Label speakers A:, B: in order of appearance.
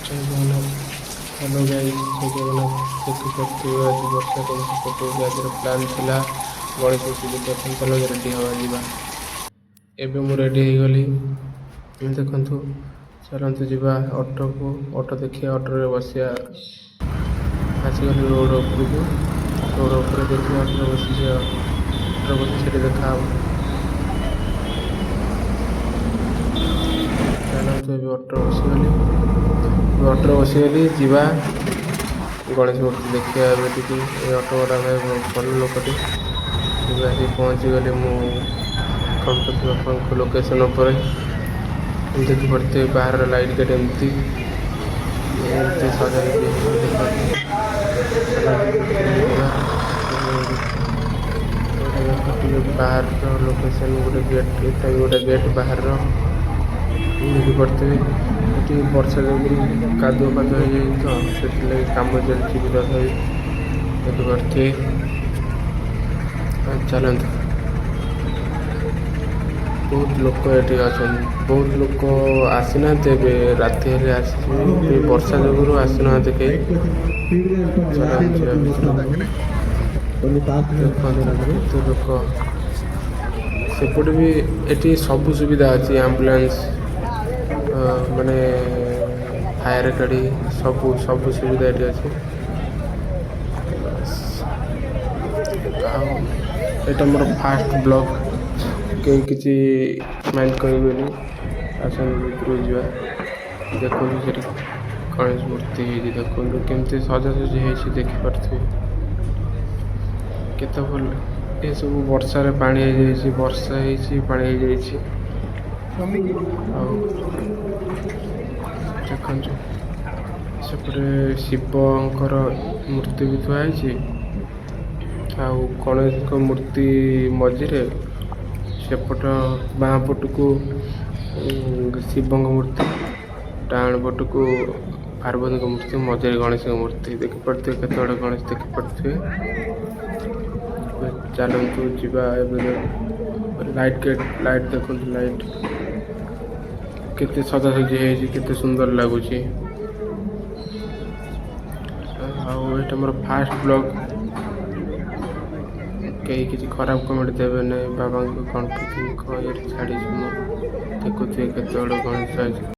A: ଜୟ Jagannath. Hello guys, ଜୟ ଜଗନ୍ନାଥ। ଦେଖିପାରୁଥିବେ ଆଜି ବର୍ଷା କେମିତି ପକଉଛି। ଆଜିର ପ୍ଲାନ୍ ଥିଲା ଗଣେଶ ମୂର୍ତ୍ତି ଦେଖିବା ପାଇଁ। ଚାଲ, ରେଡ଼ି ହେବା, ଯିବା। ଏବେ ମୁଁ ରେଡ଼ି ହେଇଗଲି, ଦେଖନ୍ତୁ। ଚାଲନ୍ତୁ ଯିବା ଅଟୋକୁ, ଅଟୋ ଦେଖିବା, ଅଟୋରେ ବସିବା। ଆସିଗଲି ରୋଡ଼ ଉପରକୁ। ରୋଡ଼ ଉପରେ ଦେଖିବା, ଅଟୋରେ ବସିଯିବା। ଅଟୋରେ ବସି ସେଠି ଦେଖା ହବ। ଚାଲନ୍ତୁ, ଏବେ ଅଟୋ ବସିଗଲି, ଏବେ ଅଟୋରେ ବସିଗଲି। ଯିବା ଗଣେଶ ମୂର୍ତ୍ତି ଦେଖିବା ଏବେ ଟିକେ। ଏ ଅଟୋ ବାଲା ଭାଇ ଭଲ ଲୋକଟି। ଏବେ ଆସି ପହଞ୍ଚିଗଲି ମୁଁ ଗଣପତି ବାପାଙ୍କ ଲୋକେସନ୍ ଉପରେ। ଦେଖିପାରୁଥିବେ, ବାହାର ଲାଇଟ୍ ଗେଟ୍ ଏମିତି ଏମିତି ସଜା ହେଇଛି, ଦେଖନ୍ତୁ। ଚାଲନ୍ତୁ, ଭିତରକୁ ଯିବା। ଏଇଟା ଦେଖ ଟିକେ ବାହାରର ଲୋକେସନ୍। ଗୋଟେ ଗେଟ୍, ଏଟା ବି ଗୋଟେ ଗେଟ୍ ବାହାରର, ଦେଖିପାରୁଥିବେ। ଏଠି ବର୍ଷା ଯୋଗୁଁ କାଦୁଅ ଫାଦୁଅ ହେଇଯାଇଛି ତ ସେଥିଲାଗି କାମ ଚାଲିଛି ବି ତଥାପି, ଦେଖିପାରୁଥିବେ। ଚାଲନ୍ତୁ, ବହୁତ ଲୋକ ଏଠି ଅଛନ୍ତି। ବହୁତ ଲୋକ ଆସିନାହାନ୍ତି ଏବେ, ରାତି ହେଲେ ଆସିଯିବେ। ଏବେ ବର୍ଷା ଯୋଗୁରୁ ଆସିନାହାନ୍ତି କେହି। ଚାଲନ୍ତୁ ଯିବା ଭିତରକୁ। ଦେଖନ୍ତୁ କେତେ ଲୋକ। ସେପଟେ ବି ଏଠି ସବୁ ସୁବିଧା ଅଛି। ଆମ୍ବୁଲାନ୍ସ, ମାନେ ଫାୟାର ଗାଡ଼ି, ସବୁ ସବୁ ସୁବିଧା ଏଠି ଅଛି। ବାସ୍। ଆଉ ଏଇଟା ମୋର ଫାଷ୍ଟ ବ୍ଲଗ୍, କେହି କିଛି ମାଇଣ୍ଡ କରିବେନି। ଆସନ୍ତୁ, ଭିତରକୁ ଯିବା। ଦେଖନ୍ତୁ, ସେଠି ଗଣେଶ ମୂର୍ତ୍ତି ହେଇଛି। ଦେଖନ୍ତୁ କେମିତି ସଜାସଜି ହେଇଛି, ଦେଖିପାରୁଥିବେ କେତେ ଭଲ। ଏସବୁ ବର୍ଷାରେ ପାଣି ହେଇଯାଇଛି, ବର୍ଷା ହେଇଛି, ପାଣି ହେଇଯାଇଛି। ଆଉ ଦେଖନ୍ତୁ, ସେପଟେ ଶିବଙ୍କର ମୂର୍ତ୍ତି ବି ଥୁଆ ହେଇଛି ଆଉ ଗଣେଶଙ୍କ ମୂର୍ତ୍ତି ମଝିରେ, ସେପଟ ବାଁ ପଟକୁ ଶିବଙ୍କ ମୂର୍ତ୍ତି, ଡାହାଣ ପଟକୁ ପାର୍ବତୀଙ୍କ ମୂର୍ତ୍ତି, ମଝିରେ ଗଣେଶଙ୍କ ମୂର୍ତ୍ତି। ଦେଖିପାରୁଥିବେ କେତେ ବଡ଼ ଗଣେଶ, ଦେଖିପାରୁଥିବେ। ଚାଲନ୍ତୁ ଯିବା ଏବେ। ଲାଇଟ୍ ଗେଟ୍, ଲାଇଟ୍ ଦେଖନ୍ତୁ, ଲାଇଟ୍ କେତେ ସଜାସଜି ହେଇଛି, କେତେ ସୁନ୍ଦର ଲାଗୁଛି। ଆଉ ଏଇଟା ମୋର ଫାଷ୍ଟ ବ୍ଲଗ୍, କେହି କିଛି ଖରାପ କମେଣ୍ଟ ଦେବେ ନାହିଁ। ବାବାଙ୍କ ଗଣପତିଙ୍କ ଇଏରେ ଛାଡ଼ିଛି ମୁଁ। ଦେଖୁଥିବେ କେତେ ବଡ଼ ଗଣେଶ ଅଛି।